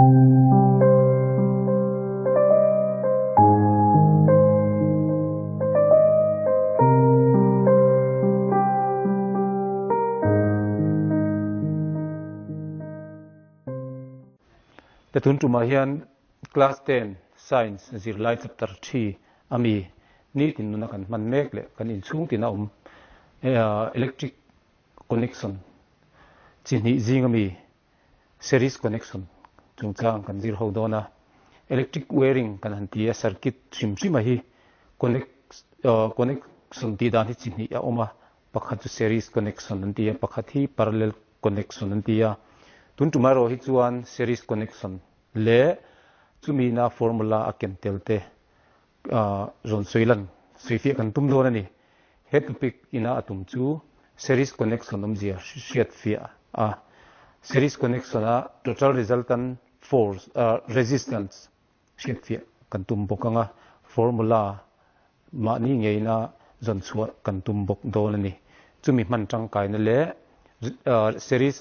Te tun tumah hian Class 10 Science zirlai chapter 3 ami nitin nuna kan hman mek leh kan inchhung tina awm electric connection chi hnih zing ami series connection chungchang kan zir ho dawn a. Electric wiring kan han ti a, circuit hrim hrim a hi connect connection tih dan hi chi hnih a awm a, pakhat chu series connection an ti a, pakhat hi parallel connection an ti a. Tun tum erawh hi chuan series connection leh chumi na formula a ken tel te rawn sawi lan sawi fiah kan tum dawn a ni. He topic ina a tum chu series connection awmzia hriat fiah a, series connection a total resultant force resistance hriat fiah kan tum bawk ang a, formula mahni ngeina zawn chhuah kan tum bawk dawn a ni. Chumi hman tangkaina leh series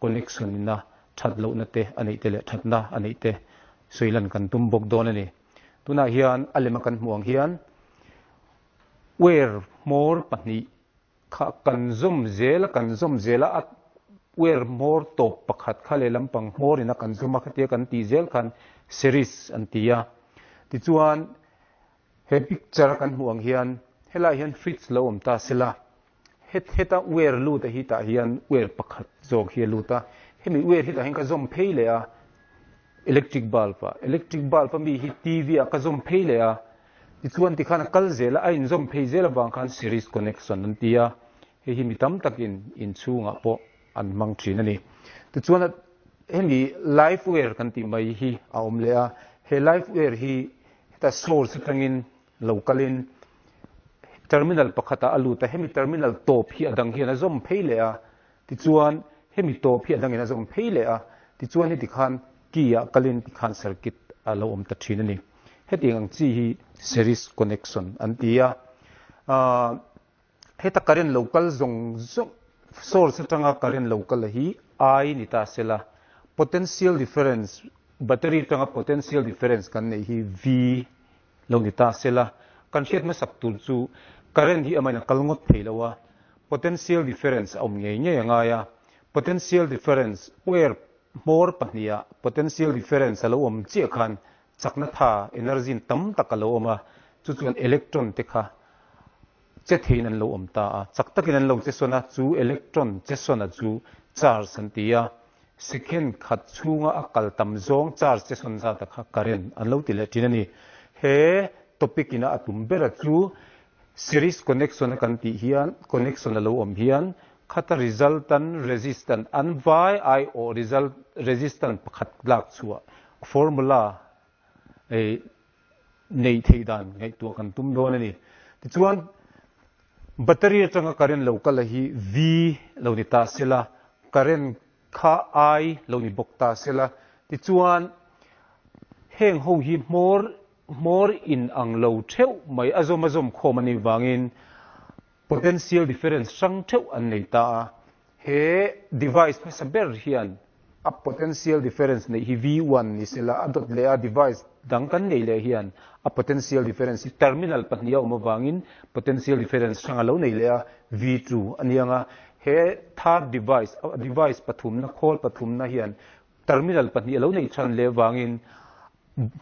connection ina that lohna te a neih te leh thatna a neih te sawi lan kan tum bawk dawn a ni. Tunah hian a lema kan hmuh ang hian wire hmawr pahnih kha kan zawm zel a, kan zawm zel a, a wire hmawr tawp pakhat kha leh lampang hmawr ina kan zawm a khatia kan tih zel khan series an ti a. Tichuan he picture a kan hmuh ang hian helaiah hian fridge lo awm ta sela Het heta wire lut a hi tah hian wire pakhat zawk hi a lut a, hemi wire hi tah hian ka zawm phei leh a, electric bulb ah, electric bulb a mi hi TV ah ka zawm phei leh a, tichuan tikhan a kal zel a, a inzawm phei zel avang khan series connection an ti a, hei hi mi tam takin inchhungah pawh an hmang thin a ni. Tichuan hemi live wire kan tih mai hi a awm leh a, he live wire hi heta source atangin Lo kalin terminal pakhatah a lut a, hemi terminal tawp hi a dang hian a zawm phei leh a, tichuan hemi tawp hi a dangin a zawm phei leh a, tichuan heti khan key ah kalin tikhan circuit a lo awm ta thin a ni. Hetiang ang chi hi series connection an ti a. Heta current lo kal zawng zawng source atanga current lo kal hi I ni ta se la, potential difference battery atanga potential difference kan neih hi V lo ni ta se la, kan hriat hmasak tur chu current hi amahin a kal ngawt thei lo a, potential difference a awm ngei ngei a ngai a, potential difference wire hmawr pahniha potential difference a lo awm chiah khan chakna tha energy tam tak a lo awm a, chu chuan electron te kha che theiin an lo awm ta a, chak takin an lo che sawn a, chu electron che sawn a chu charge an ti a, second khat chhunga a kal tam zawng charge che sawn zat a kha current an lo ti leh thin a ni. He topic ina a tum ber a chu series connection a kan tih hian connection a lo awm hian khata resultant resistant an vai ai awh result resistant pakhat lak chhuah formula ei neih theih dan ngaihtuah kan tum dawn a ni. Tichuan, battery atanga current lo kal a hi V lo ni ta sela, current kha I lo ni bawk ta sela. Tichuan, heng ho hi hmawr hmawr in ang lo theuh mai a zawm a zawm khawm a nih vangin potential difference hrang theuh an nei ta a. He device hmasa ber hian a potential difference neih hi V1 ni sela, a dawt leh a device dang kan neih leh hian a potential difference hi terminal pahnih a awm avangin potential difference hrang a lo nei leh a, V2 a ni ang a. He third device, device pathumna, khawl pathumna hian terminal pahnih a lo neih hran leh avangin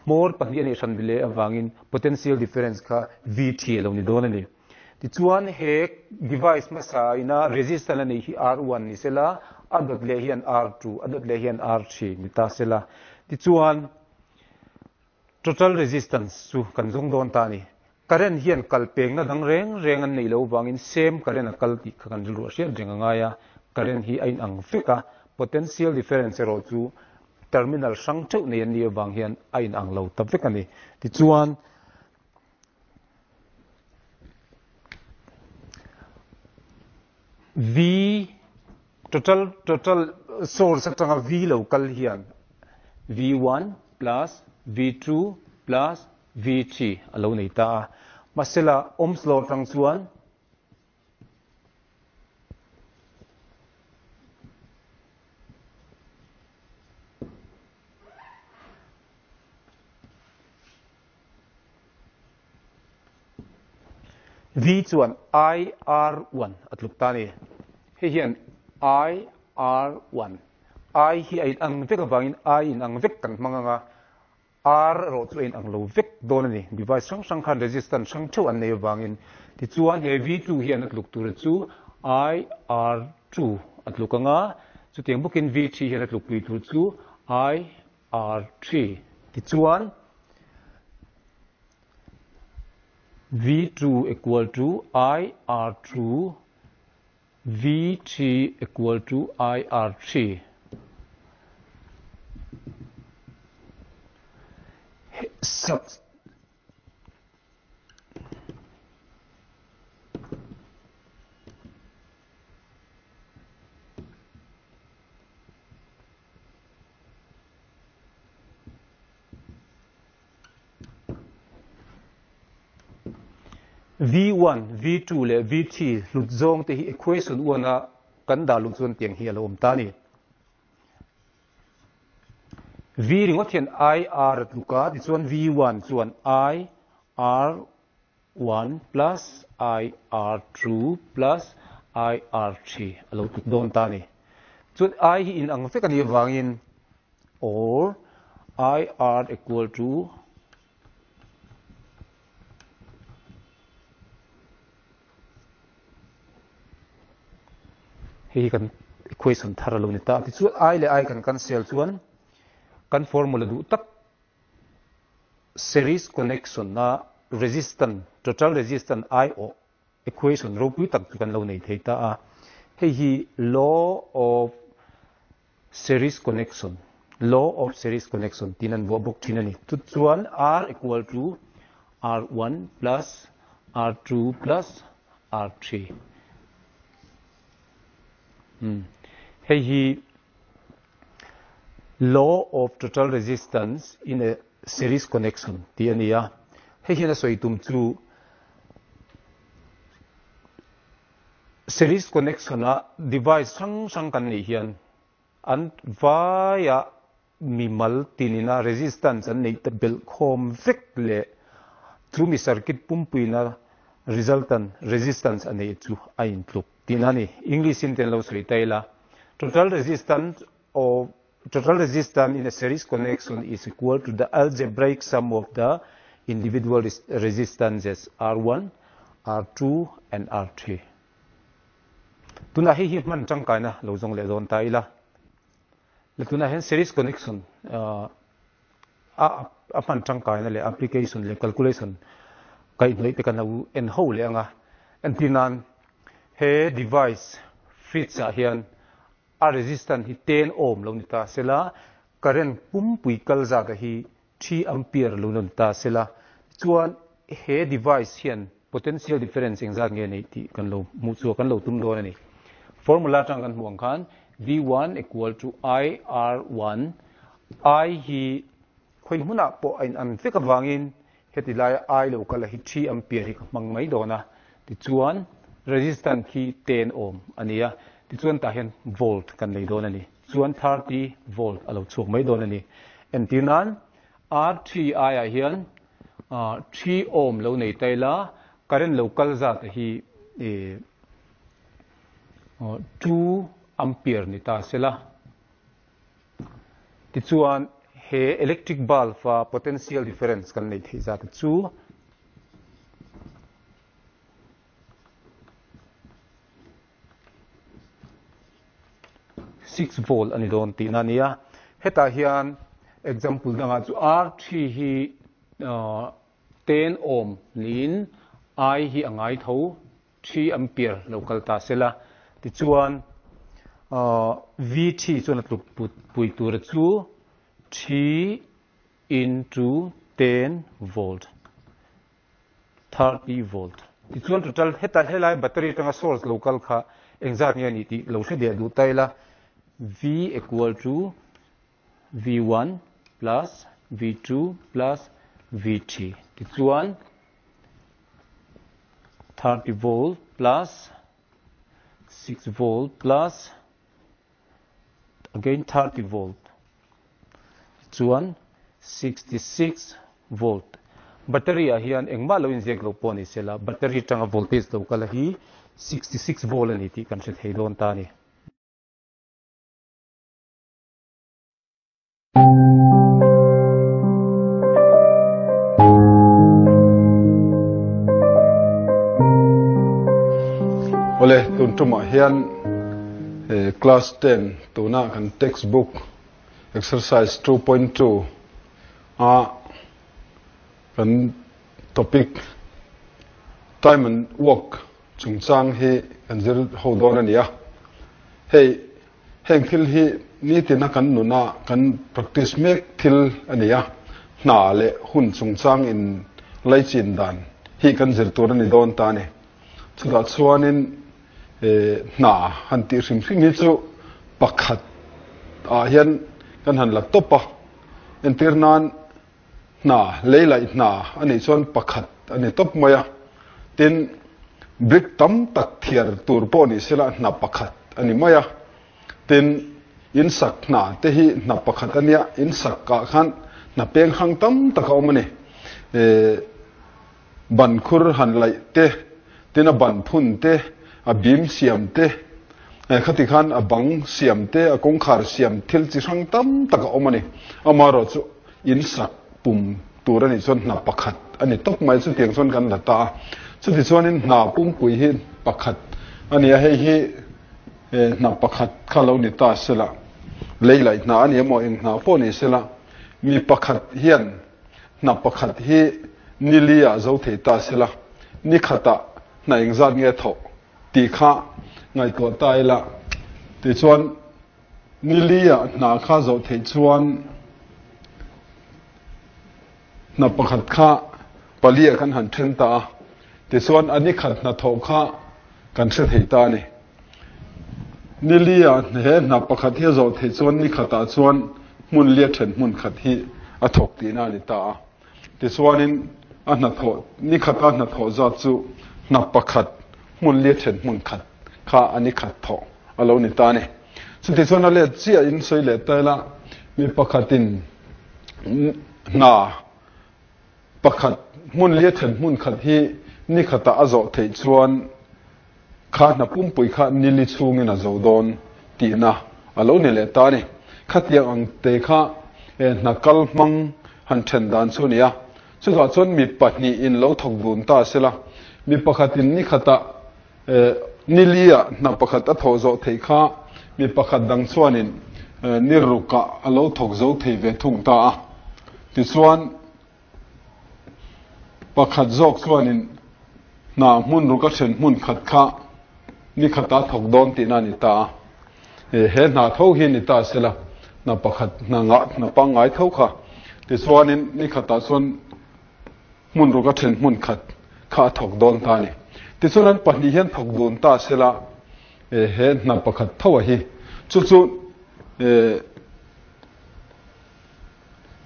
hmawr pahnih a neih hran leh avangin potential difference kha V3 a lo ni dawn a ni. Tichuan he device hmasa ina resistance a neih hi R1 ni sela, a dawt leh hian R2, a dawt leh hian R3 ni ta sela. Tichuan total resistance chu kan zawng dawn ta a ni. Current hian kal pengna dang reng reng an neih loh avangin same current a kal tih kha kan rilru a hriat reng a ngai a, current hi a inang vek a, potential difference erawh chu terminal hrang theuh nei an nih avang hian a inang lo ta vek a ni. Tichuan, V total total source atanga V lo kal hian V1 plus V2 plus V3 a lo nei ta a. Mahsela Ohm's law atang chuan V chuan I R 1 a tluk ta a ni. Hei hian I R 1, I hi a inang vek avangin I inang vek kan hmang ang a, R erawh chu a inang lo vek dawn a ni. Device hrang hrang khan resistance hrang theuh an nei avangin. Tichuan he V 2 hian a tluk tur chu I R 2 a tluk ang a, chutiang bawkin V 3 hian a tlukpui tur chu I R 3. Tichuan V2 equal to IR2, V3 equal to IR3. V1, V2 leh V3 hlut zawng te hi equation 1 a kan dah luh chuan tiang hi a lo awm ta a ni. V ringawt hian IR a tluk a, tichuan V1 chuan IR1 plus IR2 plus IR3 a lo tluk dawn ta a ni. Chuan I hi inang vek a nih avangin or IR equal to hei hi kan equation thar a lo ni ta. Tichuan I leh I kan cancel chuan kan formula duh tak series connection a resistance, total resistance I awh equation ropui tak chu kan lo nei thei ta a. Hei hi law of series connection, law of series connection tiin an vuah bawk thin a ni. Chu chuan R equal to R1 plus R2 plus R3. Hei hi law of total resistance in a series connection tih a ni a. Hei hian a sawi tum chu Series connection a device hrang hrang kan neih hian an vaia mimal tinina resistance an neih te belh khawm vek leh chu mi circuit pumpuina resultant resistance a neih chu a intluk tihna a ni. English in te an lo sawi ta ila, Total resistance of Total resistance in a series connection is equal to the algebraic sum of the individual resistances R1, R2 and R3. Tunah hei hi hman tangkaina lo zawng leh dawn ta ila. Le tunah hian series connection a a hman tangkaina leh application leh calculation kaihhnawih te kan lo en ho leh anga. Entirnan he device fridge ah hian A resistance hi 10 ohm lo ni ta sela, current pumpui kal zat a hi 3 ampere lo ni ta sela, chuan he device hian potential difference engzat nge neih tih kan lo hmuh chu kan lo tum dawn a ni. Formula atang kan hmuh ang khan V1 equal to IR1, I hi khawi hmunah pawh a in an vek avangin Heti laia I lo kal a hi 3 ampere hi ka hmang mai dawn a, tichuan resistance hi 10 ohm a ni a, tichuan tah hian volt kan nei dawn a ni, chuan 30 volt a lo chhuak mai dawn a ni. Entir nan R3 aiah hian 3 ohm lo nei ta ila, current lo kal zat hi 2 ampere ni ta sela. Tichuan, he electric bulb a potential difference kan neih theih zat chu 6 volt a ni dawn tihna a ni a. Hetah hian example dangah chu R3 hi 10 ohm niin I hi a ngai tho. 3 ampere lo kal ta sela, tichuan V3 chuan a tluk pui tura chu 3 into 10 volt, 30 volt. Tichuan total heta helai battery atanga source lo kal kha engzat nge a nih tih lo hre leh duh ta ila, V equal to V1 plus V2 plus V3 tichuan 30 volt plus 6 volt plus again 30 volt chuan 66 volt. Battery ah hian engmah lo inziak lo pawh ni sela, battery tanga voltage lo kal hi 66 volt a ni tih kan hre thei dawn ta a ni. Awle, tun tumah hian class 10 tuna kan textbook exercise 2.2 a kan topic time and work chungchang hi kan zir ho dawn a ni a. Hei heng thil hi nitina kan nuna kan practice mek thil a ni a, hna leh hun chungchang in laichin dan hi kan zir tur a ni dawn ta a ni. Chutah chuanin hna han tih hrim hrim hi chu pakhat ah hian kan han la tawp a, entir nan hna, lei laih hna a nih chuan pakhat a ni tawp mai a, tin brick tam tak thiar tur pawh ni sela hna pakhat a ni mai a, tin in sak hna te hi hna pakhat a nia, in sak ah khan hna peng hrang tam tak a awm a ni. Ban khur han laih te, tin a ban phun te, a bim siam te, khati khan a bang siam te, a kawngkhar siam thil chi hrang tam tak a awm a ni. Amaherawh chu in sak pum tur a nih chuan hna pakhat a ni tawp mai, chutiang chuan kan la ta a. Chutichuanin hna pumpui hi pakhat a ni a, hei hi hna pakhat kha lo ni ta sela, lei laih hna a ni emaw eng hna pawh ni sela, mi pakhat hian Hna pakhat hi ni li ah zo thei ta sela, ni khatah hna engzat nge thawh tih kha ngaihtuah ta ila, tichuan ni li ah hna kha zoh theih chuan hna pakhat kha pali ah kan han then ta a, tichuan a ni khat hna thawh kha kan hre thei ta a ni. Ni li ah he hna pakhat hi a zawh theih chuan ni khatah chuan hmun lia then hmun khat hi a thawk tihna a ni ta a. Tichuanin a hnathawh ni khata hnathawh zat chu hna pakhat hmun lia then hmun khat kha a ni khat thawh a lo ni ta a ni. Chutichuan a let chiah in sawi leh ta ila mi pakhatin hna pakhat hmun lia then hmun khat hi ni khatah a zawh theih chuan Kha hna pumpui kha nili chhungin a zo dawn tihna a lo ni leh ta a ni. Khatiang ang te kha hna kal hmang han then dan chu a ni a. Chutah chuan mi pahnihin lo thawk dun ta se la, mi pakhatin ni khatah niliah hna pakhat a thawh zawh theih kha mi pakhat dang chuanin ni rukah a lo thawk zo thei ve thung ta a. Tichuan. Pakhat zawk chuanin hna hmun ruk a then hmun khat kha ni khata thawk dawn tihna a ni ta a. He hna tho hi ni ta sela, hna pakhat hna ngah hna pangngai tho kha. Tichuanin ni khatah chuan hmun ruk a then hmun khat kha a thawk dawn ta a ni. Tichuan an pahnih hian thawk dun ta sela, he hna pakhat tho a hi chu chu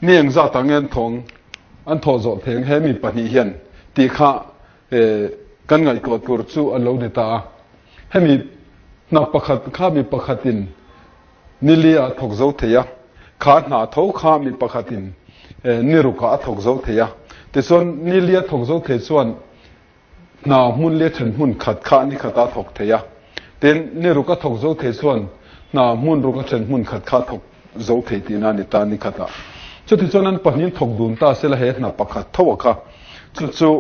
Ni engzat ah nge an thawng an thawh zawh thei ang he mi pahnih hian tih kha kan ngaihtuah tur chu a lo ni ta a. Hemi hna pakhat kha mi pakhatin nili ah a thawk zo thei a, kha hna tho kha mi pakhatin ni rukah a thawk zo thei a. Tichuan nili a thawk zo thei chuan Hna hmun leh then hmun khat kha ni khat a thawk thei a, tin ni ruk a thawk zo thei chuan hna hmun ruk a then hmun khat kha a thawk zo thei tihna a ni ta ni khat ah. Chuti chuan an pahnih thawk dun ta sela he hna pakhat tho a kha chu chu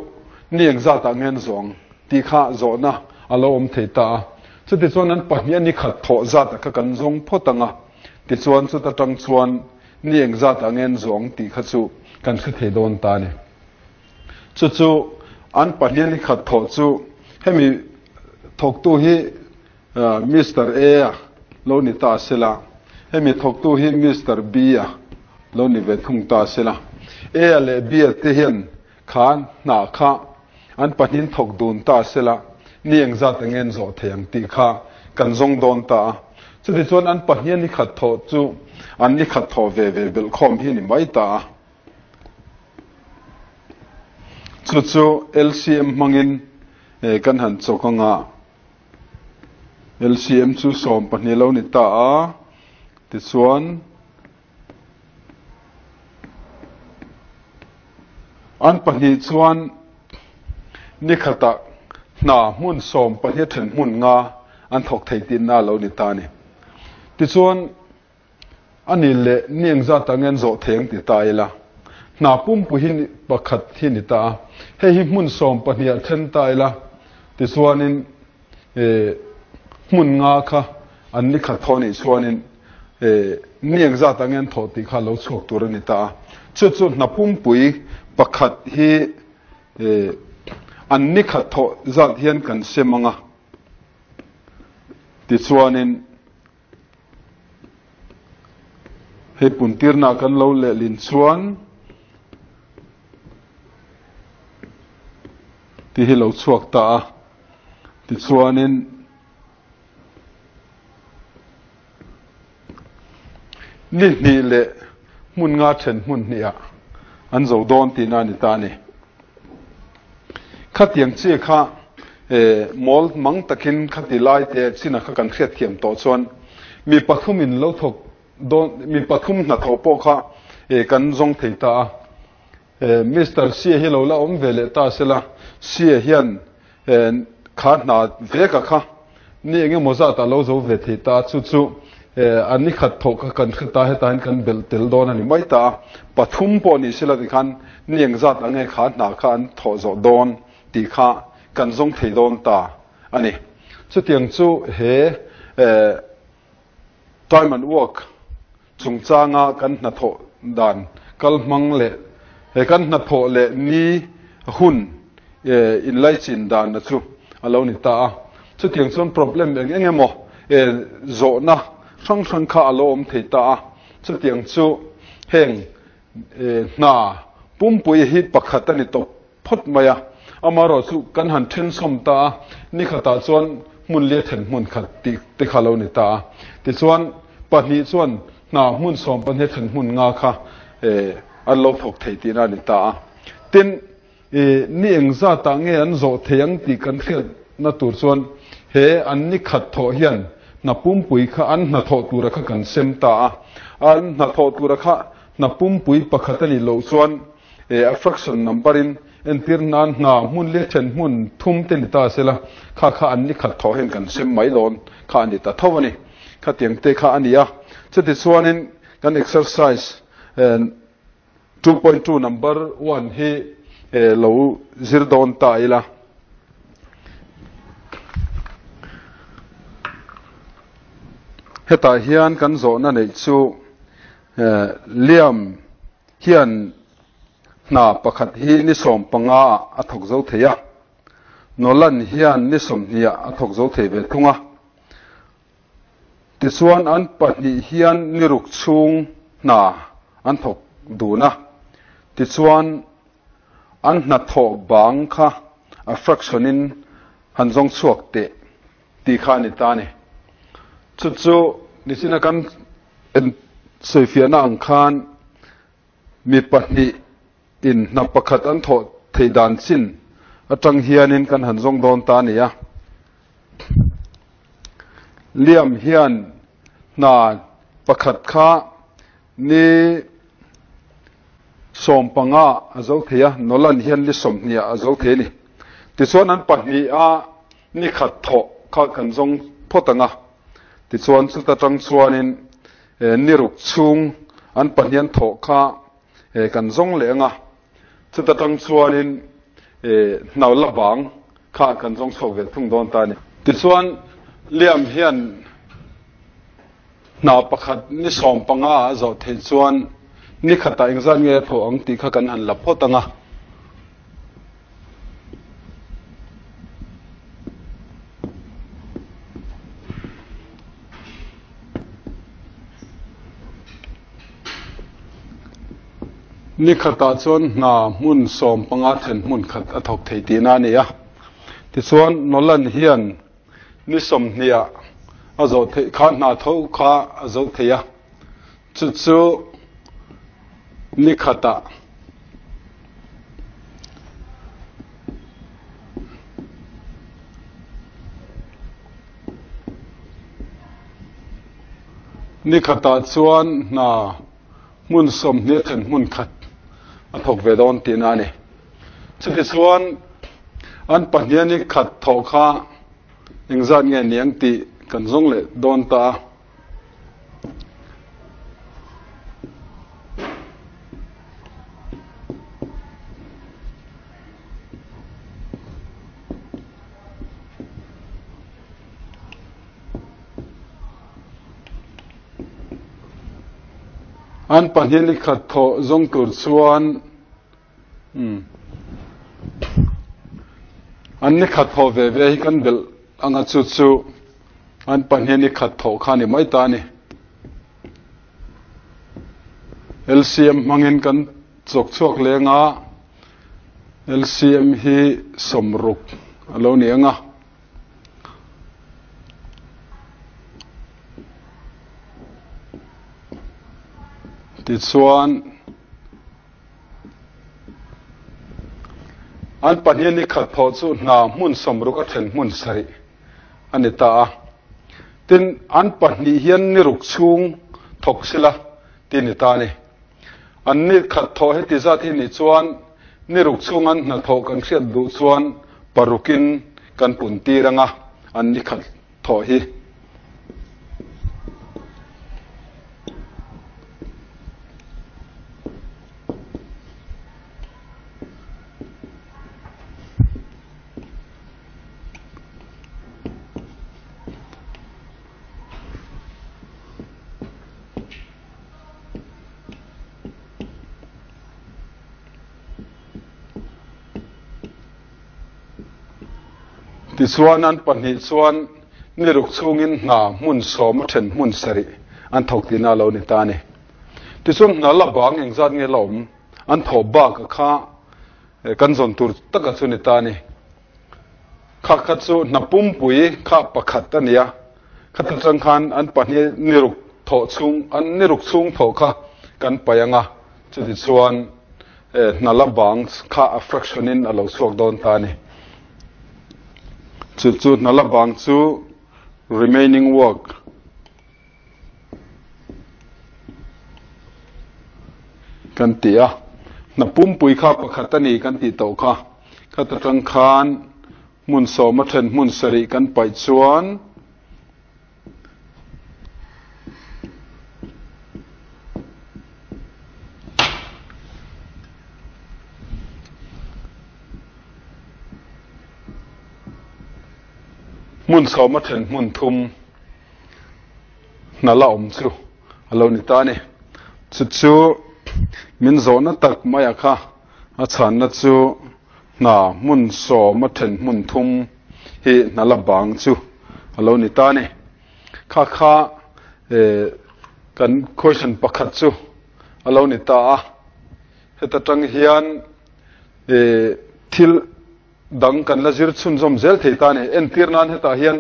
ni engzat ah ngen zawng tih kha zawhna a lo awm thei ta a. Chuti chuan an pahnih a ni khat thawh zat a kha kan zawng phawt ang a, tichuan chuta tang chuan ni engzat ah ngen zawng tih kha chu kan hre thei dawn ta a ni. Chu chu an pahnian i khat thawh chu hemi thawktu hi Mister A a lo ni ta sela, hemi thawktu hi Mister B a lo ni ve thung ta sela. A a leh B a te hian kha hna kha an pahnihin thawk dun ta sela, ni engzat eng nge zawh thei ang tih kha kan zawng dawn ta a. Chutichuan an pahnian i khat thawh chu an ni khat thawh ve ve belhkhawm hi ni mai ta a. Chu chu LCM hmangin kan han chawk anga LCM chu 12 lo ni ta a, tichuan. An pahnih chuan ni khatah hna hmun 12 then hmun nga an thawk thei tihna a lo ni ta a ni. Tichuan, a ni leh ni engzat ah nge an zawh thei ang ti ta ila, hna pumpui hi pakhat hi ni ta a, hei hi hmun 12 ah then ta ila, tichuanin hmun nga kha an ni khat thaw nih chuanin ni engzat ah nge an thawh tih kha lo chhuak tur a ni ta a. Chu chu hna pumpui pakhat hi an ni khat thawh zat hian kan sem ang a, tichuanin Hei puntirna kan lo lehlin chuan tih hi lo chhuak ta a, tichuanin ni hnih leh hmun nga then hmun hnihah an zo dawn tihna a ni ta a ni. Khatiang chi kha mawl mang takin khati lai te china kha kan hriatthiam tawh chuan mi pathum in lo thawk dawn mi pathum hnathawh pawh kha kan zawng thei ta a. Mister Xie hi lo la awm ve leh ta sela Xie hian kha hna veka kha ni engemaw zat a lo zo ve thei ta chu chu a ni khat thawh kha kan hre ta hetah hian kan belh tel dawn a ni mai ta a, pathum pawh ni sela tikhan ni engzat ang nge kha hna kha an thawh zawh dawn tih kha kan zawng thei dawn ta a ni. Chutiang chu he time and work chungchanga kan hnathawh dan kal hmang leh he kan hnathawh leh ni hun inlaichin danna chu a lo ni ta a. Chutiang chuan problem eng eng emaw zawhna hrang hrang kha a lo awm thei ta a. Chutiang chu heng hna pumpui hi pakhat a ni tawp phawt mai a. Amaherawh chu kan han thensawm ta a, ni khatah chuan hmun lia then hmun khat tih te kha lo ni ta a. Tichuan pahnih chuan hna hmun 12 then hmun nga kha an lo thawk thei tihna a ni ta a. Tin, ni engzatah nge an zawh thei ang tih kan hriatna tur chuan he an ni khat thawh hian hna pumpui kha an hnathawh tura kha kan sem ta a. An hnathawh tura kha hna pumpui pakhat a nih loh chuan a fraction number in entir nan hna hmun leh then hmun thum te ni ta sela kha kha an ni khat thawh hian kan sem mai dawn kha a ni ta tho a ni. Khatiang te kha a ni a. Chutichuanin kan exercise 2.2 number 1 hi lo zir dawn ta ila. Hetah hian kan zawhna neih chu Liam hian hna pakhat hi ni 15 ah a thawk zo thei a, Nolan hian ni 20 ah a thawk zo thei ve thung a. Tichuan an pahnih hian ni ruk chhung hna an thawk dun a, tichuan an hnathawh bang kha a fraction in han zawng chhuak teh tih kha a ni ta a ni. Chu chu nichina kan sawifiahna ang khan mi pahnih in hna pakhat an thawh thei dan chin atang hianin kan han zawng dawn ta a ni a. Liam hian hna pakhat kha ni 15 a zo thei a, Nolan hian ni 20 a zo thei a ni. Tichuan an pahnih a ni khat thawh kha kan zawng phawt ang a. Tichuan chuta tang chuanin ni ruk chhung an pahnian thawh kha kan zawng leh ang a. Chuta tang chuanin hnau la bang kha kan zawng chhuak ve thung dawn ta a ni. Tichuan Liam hian hna pakhat ni 15 a zawh theih chuan ni khatah engzat nge a thawh ang tih kha kan han la phawt ang a. Ni khatah chuan hna hmun 15 then hmun khat a thawk thei tihna a ni a. Tichuan Nolan hian ni 20 ah a zawh theih kha hna tho kha a zo thei a. Chu chu ni khatah ni khatah chuan hna hmun 20 then hmun khat a thawk ve dawn tihna a ni. Chutichuan an pahniha ni khat thawh kha engzat nge ni ang tih kan zawng leh dawn ta a. An pahnih ni khat thawh zawng tur chuan an ni khat thawh ve ve hi kan belh anga chu chu an pahnih ni khat thawh kha ni mai ta a ni. LCM hmangin kan chawk chhuak leng a, LCM hi 60 a lo ni ang a. Tichuan, an pahnih ni khat phawh chu hna hmun 60 a then hmun 7 a ni ta a. Tin, an pahnih hian ni ruk chhung thawk sila ti ni ta a ni. An ni khat thawh heti zat hi nih chuan ni ruk chhung an hnathawh kan hriat duh chuan parukin kan pun tir anga an ni khat thawh hi. Tichuan an pahnih chuan ni ruk chhungin hna hmun 10 a then hmun 7 an thawk tihna a lo ni ta a ni. Tichuan hna la bang engzat nge la awm an thawh bak a kha kan zawn tur taka chu ni ta a ni. Kha kha chu hna pumpui kha pakhat a ni a, khata tang khan an pahnih ni ruk thawh chhung an ni ruk chhung thawh kha kan paih ang a, chuti chuan hna la bang kha a fraction in a lo chhuak dawn ta a ni. Chu chu hna la bang chu remaining work kan ti a, hna pumpui kha pakhat a ni kan tih tawh kha, khata tang khan hmun 10 a then hmun 7 kan paih chuan hmun 10 a then hmun 3 hna la awm chu a lo ni ta a ni. Chu chu min zawhna tak mai a kha a chhanna chu hna hmun 10 a then hmun 3 hi hna la bang chu a lo ni ta a ni. Kha kha kan question pakhat chu a lo ni ta a. Heta tang hian thil dang kan la zir chhunzawm zel thei ta a ni. Entir nan hetah hian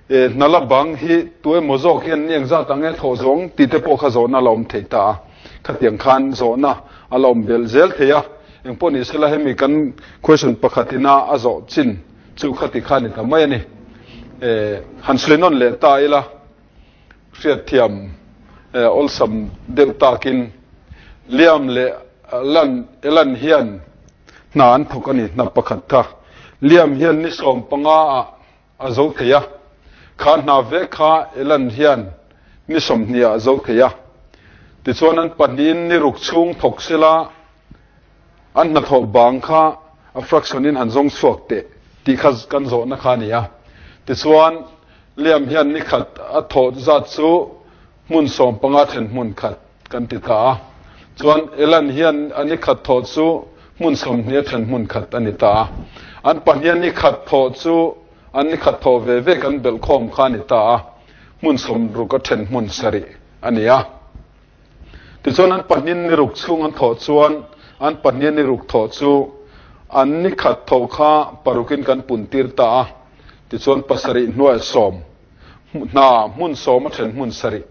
hna la bang hi tu emaw zawk hian ni engzat ang nge thawh zawng tih te pawh kha zawhna a la awm thei ta a. Khatiang khan zawhna a la awm belh zel thei a. Engpawh ni sela hemi kan question pakhat ina a zawh chin chu khati kha ni ta mai a ni. Han sawi nawn leh ta ila hriatthiam awlsam deuh takin Liam leh Lan Elan hian hna an thawk a ni, hna pakhat kha. Liam hian ni 15 ah a zo thei a, kha hna vek kha Elan hian ni 20 ah a zo thei a. Tichuan an pahnihin ni ruk chhung thawk sela an hnathawh bang kha a fraction in han zawng chhuak teh tih kha kan zawhna kha a ni a. Tichuan Liam hian ni khat a thawh zat chu hmun 15 then hmun khat kan ti ta a. Chuan Elan hian a ni khat thawh chu hmun 20 a then hmun khat a ni ta a. An pahniha ni khat thawh chu an ni khat thawh ve ve kan belh khawm kha a ni ta a. Hmun 60 a then hmun 7 a ni a. Tichuan an pahnihin ni ruk chhung an thawh chuan an pahniha ni ruk thawh chu an ni khat thawh kha parukin kan pun tir ta a. Tichuan 7 hnuai 10 hna hmun 10 a then hmun 7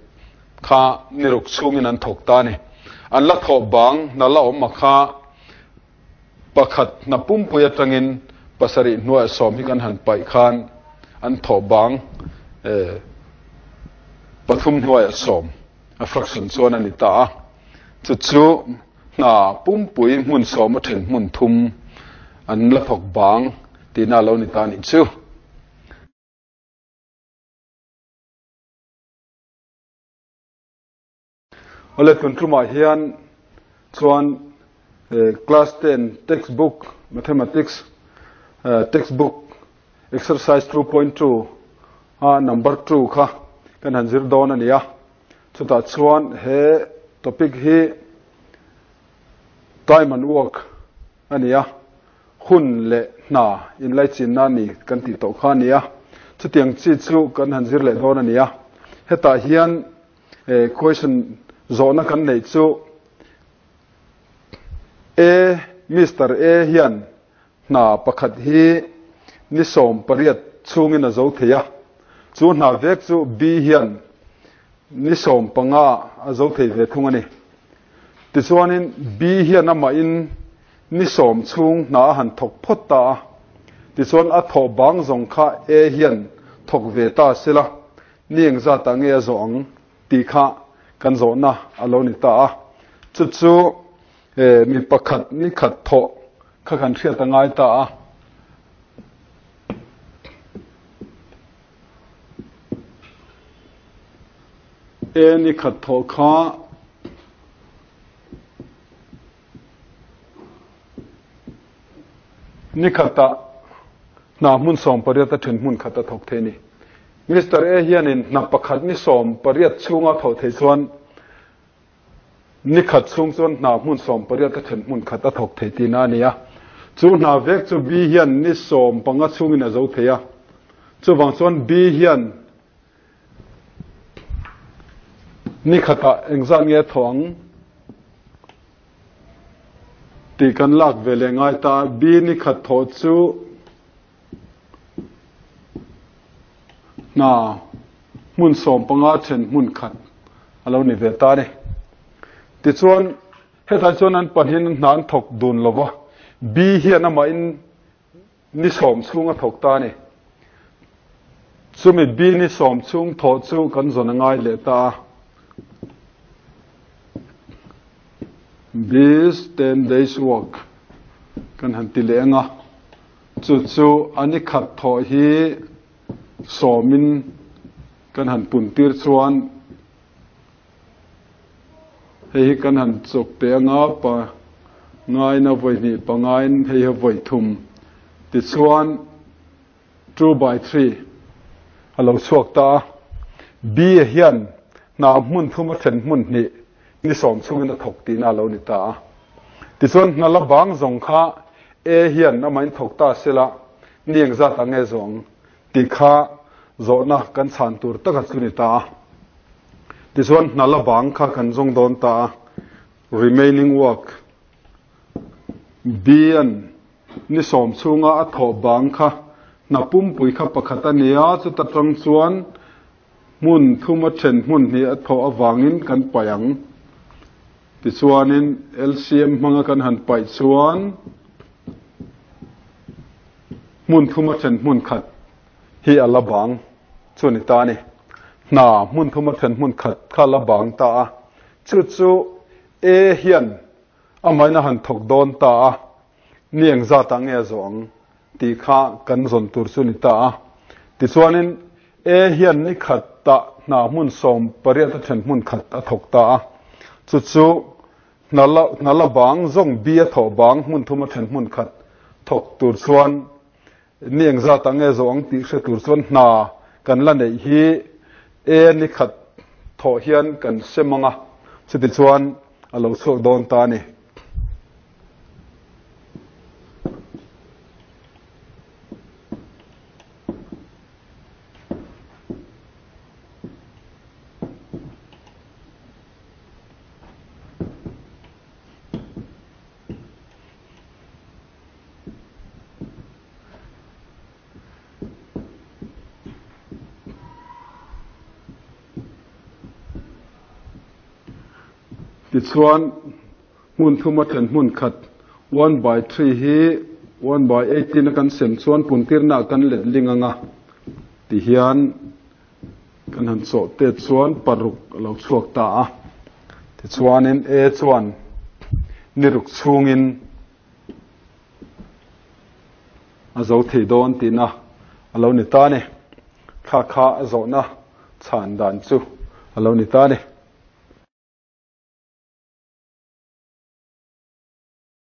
kha ni ruk chhungin an thawk ta a ni. An la thawh bang hna la awm a kha pakhat hna pumpui atangin 7 hnuai 10 hi kan han paih khan an thawh bang 3 hnuai 10 a fraction chuan a ni ta a. Chu chu hna pumpui hmun 10 a then hmun 3 an la thawk bang tihna a lo ni ta a nih chu. Awle tun tumah hian chuan class ten textbook mathematics textbook exercise 2.2 a number 2 kha kan han zir dawn a ni a. Chutah chuan he topic hi time and work a ni a, hun leh hna inlaichinna a ni kan tih tawh kha a ni a. Chutiang chi chu kan han zir leh dawn a ni a. Hetah hian question zawhna kan neih chu A, Mister A hian hna pakhat hi ni 18 chhungin a zo thei a, chu hna vek chu B hian ni 15 a zo thei ve thung a ni. Tichuanin B hian amahin ni 10 chhung hna a han thawk phawt ta a, tichuan a thawh bang zawng kha A hian thawk ve ta sela, ni engzatah nge a zawh ang tih kha kan zawhna a lo ni ta a. Chu chu mi pakhat ni khat thawh kha kan hriat a ngai ta a. A ni khat thawh kha ni khatah hna hmun 18 a then hmun khat a thawk thei a ni. Mister A hianin hna pakhat ni 18 chhunga thawh thei chuan ni khat chhung chuan hna hmun 18 a then hmun khat a thawk thei tihna a ni a. Chu hna vek chu B hian ni 15 chhungin a zo thei a. Chuvang chuan B hian Ni khatah engzat nge thaw ang tih kan lak ve leh ngai ta. B ni khat thawh chu hna hmun 15 then hmun khat a lo ni ve ta a ni. Tichuan hetah chuan an pahnihin hna an thawk dun lo va, B hian amahin Ni 10 chhung a thawk ta a ni. Chumi B ni 10 chhung thawh chu kan zawn a ngai leh ta a. B's 10 days work kan han ti leh ang a. Chu chu a ni khat thawh hi sawmin kan han pun tir chuan Hei hi kan han chawk teh anga pa ngaina vawi hnih pangain hei hi vawi thum tichuan 2 by 3 a lo chhuak ta a. B hian hna hmun thum a then hmun hnih ni 10 chungin a thawk tihna a lo ni ta a. Tichuan hna la bang zawng kha A hian amahin thawk ta sela ni engzat ang nge zawng tih kha zawhna kan chhan tur taka chu ni ta a. Tichuan hna la bang kha kan zawng dawn ta a, remaining work, B an ni 10 chhunga a thawh bang kha hna pumpui kha pakhat a ni a, chuta tang chuan hmun thum a then hmun hnih a thawh avangin kan paih ang. Tichuanin LCM hmanga kan han paih chuan hmun thum a then hmun khat hi a la bang chu a ni ta a ni. Hna hmun thum a then hmun khat kha a la bang ta a, chu chu A hian amahin a han thawk dawn ta a, ni engzatah nge a zawh ang tih kha kan zawn tur chu a ni ta a. Tichuanin A hian ni khatah hna hmun 18 a then hmun khat a thawk ta a, chu chu Hna la hna la bang zawng B a thawh bang hmun thum a then hmun khat thawk tur chuan ni engzat ah nge zawh ang tih hre tur chuan hna kan la neih hi A ni khat thawh hian kan sem ang a, chuti chuan a lo chhuak dawn ta a ni. Tichuan hmun thum a then hmun khat 1 by 3 hi 1 by 18 a kan sem chuan puntirna ah kan let ling anga tihian Kan han chawh te chuan paruk a lo chhuak ta a, tichuanin A chuan ni ruk chhungin a zo thei dawn tihna a lo ni ta a ni. Thla kha a zawhna chhan dan chu a lo ni ta a ni.